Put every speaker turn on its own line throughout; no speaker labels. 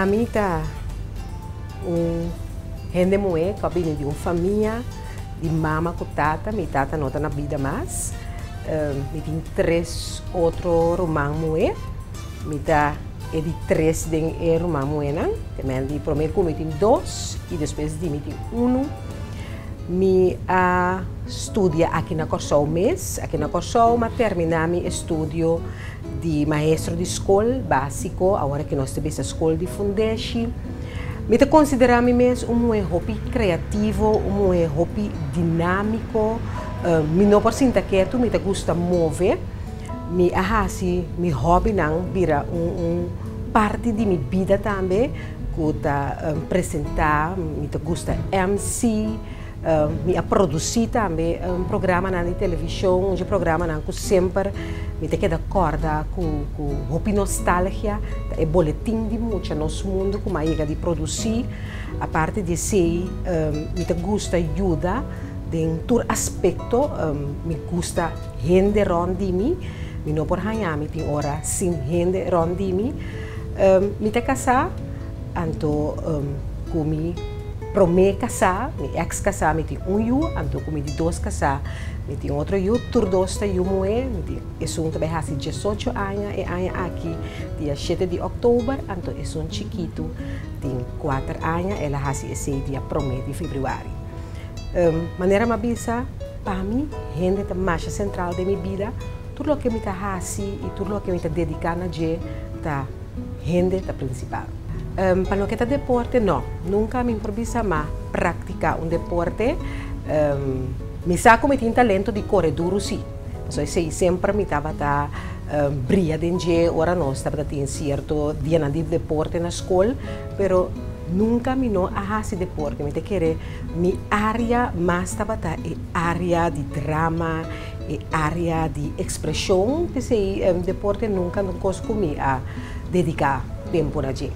Ami ta un hende muhé ku a bini di un famia di mama ku tata. Mi tata no ta na bida mas. Mi tin tres otro ruman muhé. Mi ta e di tres den e ruman muhénan. Te men di promé ku mi tin dos i despues di mi tin unu. Mi a studia aki na Kòrsou mes. Aki na Kòrsou mi a terminá mi estudio di maestro di skol básiko, awor aki nos ta bisa skol di fundeshi. Mi ta konsiderá mi mes un muhé hopi kreativo, un muhé hopi dinámiko. Mi no por sinta ketu, mi ta gusta move. Mi a hasi mi hòbinan bira un un parti di mi bida tambe, ku ta presentá, mi ta gusta MC. Mi a produsí tambe programanan di televishon, un dje programanan ku semper mi ta keda kòrda ku ku hopi nostalgia ta e boletin di mucha Nos Mundu ku mi a yega di produsí. Aparte di esei mi ta gusta yuda den tur aspekto, mi gusta hende rònt di mi, mi no por haña mi tin ora sin hende rònt di mi. Mi ta kasá anto ku mi promé kasá, mi èks kasá mi tin un yu, anto ku mi di dos kasá mi tin otro yu, tur dos ta yu muhé, mi tin esun ta bai hasi diesocho aña e aña aki dia shete di òktober, anto esun chikitu tin kuater aña, el a hasi esei dia promé di febrüari. Manera mi a bisa, pa mi hende ta masha sentral den mi bida, tur loke mi ta hasi i tur loke mi ta dediká na dje ta. Hende ta prinsipal. Pa loke ta deporte, no. Nunka mi por bisa m'a praktiká un deporte. Mi sa ku mi tin talento di kore duru sí. Pasobra esei semper mi tabata bria den dje ora nos tabata tin sierto dianan di deporte na skol. Pero nunka mi no a hasi deporte. Mi ta kere mi área mas tabata e área di drama, E área di ekspreshon, p'esei deporte nunka no kos ku mi a dediká tempu na dje.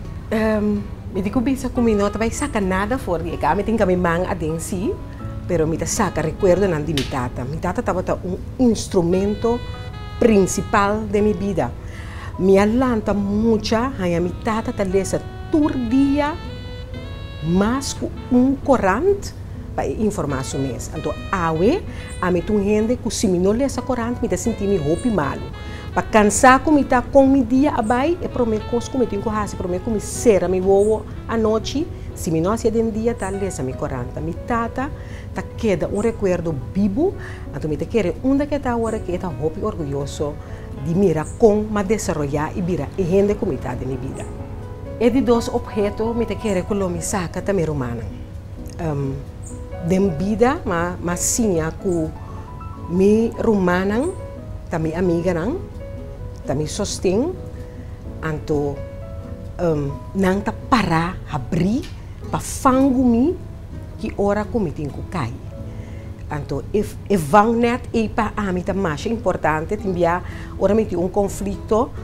Mi tin ku bisa ku mi no ta bai saka nada for di e kama, mi tin ka mi man aden sí, pero mi ta saka rekuerdonan di mi tata. Mi tata tabata un instrumento prinsipal den mi bida. Mi a lanta mucha haña mi tata ta lesa tur dia mas ku un korant. pa e informá su mes. Anto awe ami ta un hende ku si mi no lesa korant mi ta sinti mi hopi malu. Pa kansá ku mi ta kon mi dia a bai, e promé kos ku mi tin ku hasi promé ku mi sera mi wowo anochi, si mi no hasié den dia, ta lesa mi korant. Mi tata ta keda un rekuerdo bibu, anto mi ta kere unda ku e ta awor aki e ta hopi orguyoso di mira kon m'a desaroyá i bira e hende ku mi ta den mi bida. E di dos opheto mi ta kere ku lo mi saka ta mi rumannan. Den bida m'a siña ku mi rumannan ta mi amiganan, ta mi sosten, anto nan ta pará habrí pa fangu mi ki ora ku mi tin ku kai. Anto e vangnet ei pa ami ta masha importante, tin bia ora mi tin un konflikto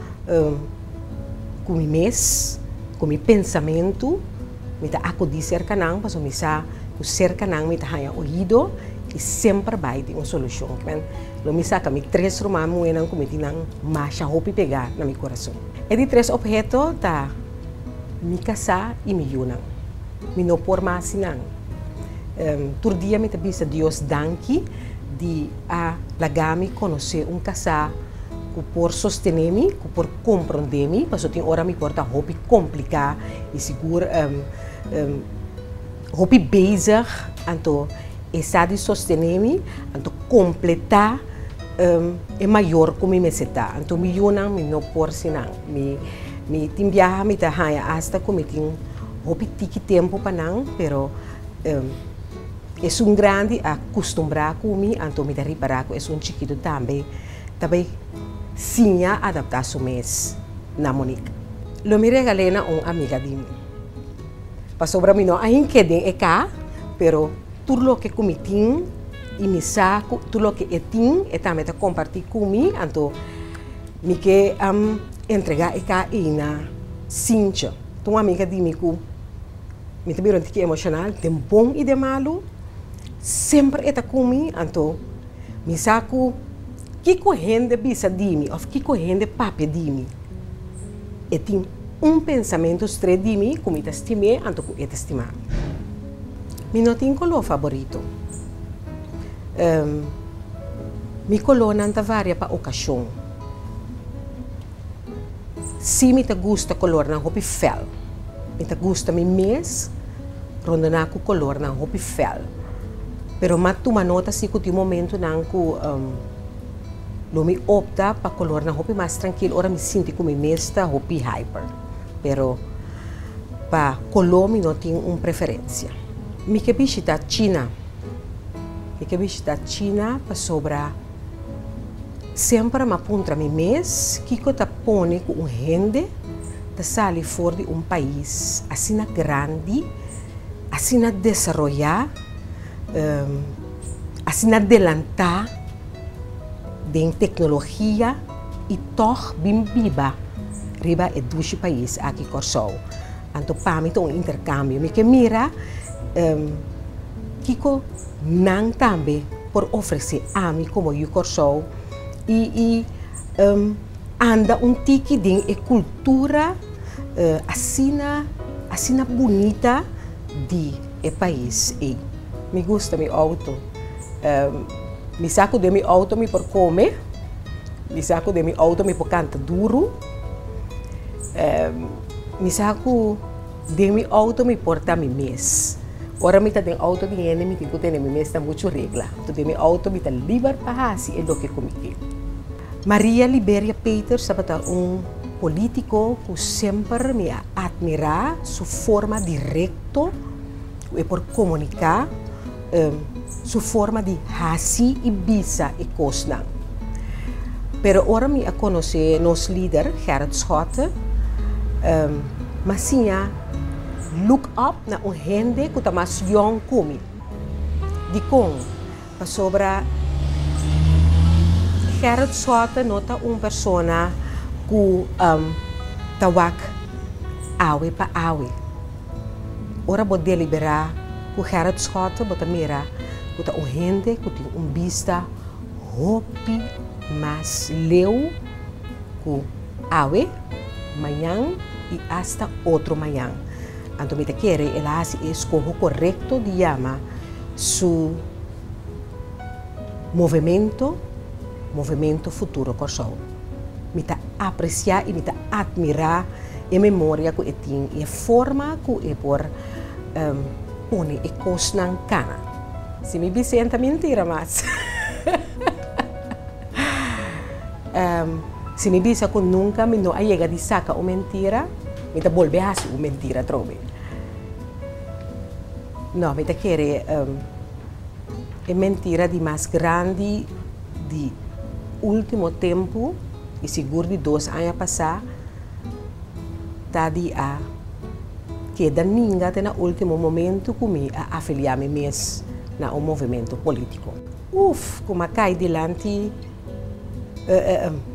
ku mi mes, ku mi pensamentu. Mi ta akudí serka nan pasobra mi sa ku serka nan mi ta haña oido i semper bai tin un solushon. Kimen lo mi saka mi tres ruman muhénan ku mi tin nan masha hopi pegá na mi kurason. E di tres opheto ta mi kasá i mi yunan. Mi no por mas sin nan. Tur dia mi ta bisa Dios danki di a laga mi konosé un kasá ku por sostené mi, ku por komprondé mi, pasobra tin ora mi por ta hopi kompliká i sigur hopi bezig, anto e sa di sostené mi, anto kompletá e mayor ku mi mester ta. Anto mi yunan mi no por sin nan. Mi mi tin biaha mi ta haña asta ku mi tin hopi tiki tempu pa nan, pero esun grandi a kustumbrá ku mi, anto mi ta ripará ku esun chikitu tambe. Ta bay siña adapta su mes na Monique. Lo mi regal'é na un amiga di mi. Pasobra mi no a hink'é den e ka, pero tur loke ku mi tin i mi sa ku tur loke e tin, e tambe ta kompartí ku mi, anto mi ke entregá e ka ei na Sintje. Ta un amiga di mi ku mi ta bira un tiki emoshonal, den bon i den malu, semper e ta ku mi, anto. Mi sa ku kiko hende bisa di mi òf kiko hende papia di mi, e tin Un pensamentu stret di mi ku mi ta stim'é anto ku e ta stima mi. Mi no tin koló faborito. Mi kolónan ta varia pa okashon. Sí mi ta gusta kolornan hopi fèl. Mi ta gusta mi mes rondoná ku kolornan hopi fèl. Pero m'a tuma nota sí ku tin momentunan ku. Lo mi opta pa colornan hopi mas trankil ora mi sinti cu mi mes ta hopi hyper. Pero pa color mi no tin un preferencia. Mi ke bishita China. Mi ke bishita China pasobra semper m'a puntra mi mes kico ta pone cu un hende ta sali for di un pais asina grandi, asina desaroya, asina delantá den teknologia i tòg bin biba riba e dushi pais aki Kòrsou. Anto pa mi ta un interkambio. Mi ke mira kiko nan tambe por ofresé ami komo yu Kòrsou i i anda un tiki den e kultura asina asina bunita di e pais ei. Mi gusta mi outo. Mi sa ku den mi outo mi por kome, mi sa ku den mi outo mi por kanta duru, mi sa ku den mi outo mi por ta mi mes. Ora mi ta den outo di hende mi tin ku tene mi mes na muchu regla. Anto den mi outo mi ta liber pa hasi e loke ku mi ke. Maria Liberia Peters tabata un polítiko ku semper mi a atmirá su forma direkto ku e por komuniká. Su forma di hasi i bisa e kosnan. Pero ora mi a konosé nos lider, Gerrit Schotte, m'a siña look up na un hende ku ta mas yòn ku mi. Dikon? Pasobra Gerrit Schotte no ta un persona ku ta wak awe pa awe. Ora bo deliberá ku Gerrit Schotte bo ta mira ku ta un hende ku tin un bista hopi mas leu ku awe, mañan i asta otro mañan. Anto mi ta kere el a hasi e eskoho korekto di yama su movemento Movemento Futuro Kòrsou. Mi ta apresiá i mi ta atmirá e memoria ku e tin i e forma ku e por pone e kosnan kana. Si mi bis'é ta mintira mas. Si mi bisa ku nunka mi no a yega di saka un mentira, mi ta bolbe hasi un mentira atrobe. No, mi ta kere e mentira di mas grandi di ultimo tempu i sigur di dos aña pasá ta di a keda ninga te na ultimo momento ku mi a afiliá mi mes na un movimento polítiko. Uf, ku m'a kai dilanti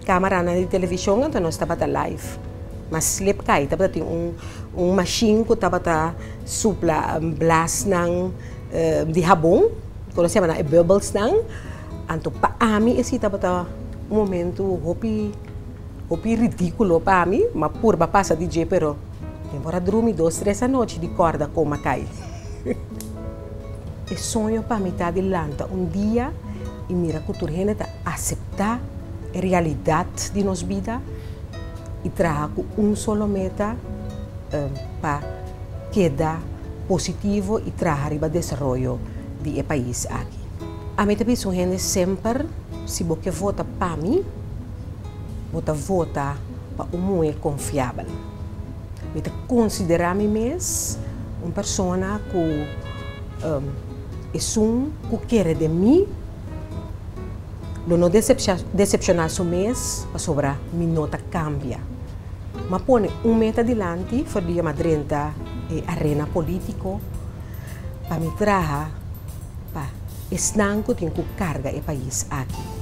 Camaranan di television anto nos tabata live. Ma slip kai tabata tin un un machine ku tabata supla blasnan di habon ku nos yama nan e bubblesnan. Anto pa ami esei tabata un momento hopi hopi ridiculo pa mi. Ma purba pasa di dje pero mi por a drumi dos tres anochi di corda kon a kai. E soño pa mi ta di lanta un dia i mira ku tur hende ta aseptá e realidat di nos bida i traha ku un solo meta pa keda positivo i traha riba desaroyo di e pais aki. Ami ta bisa un hende semper si bo ke vota pa mi, bo ta vota pa un muhé konfiabel. Mi ta konsiderá mi mes un persona ku esun ku kere den mi lo no desepshoná su mes pasobra mi no ta kambia. M'a pone un meta dilanti for di m'a drenta e arena polítiko pa mi traha pa esnan ku tin ku karga e pais aki.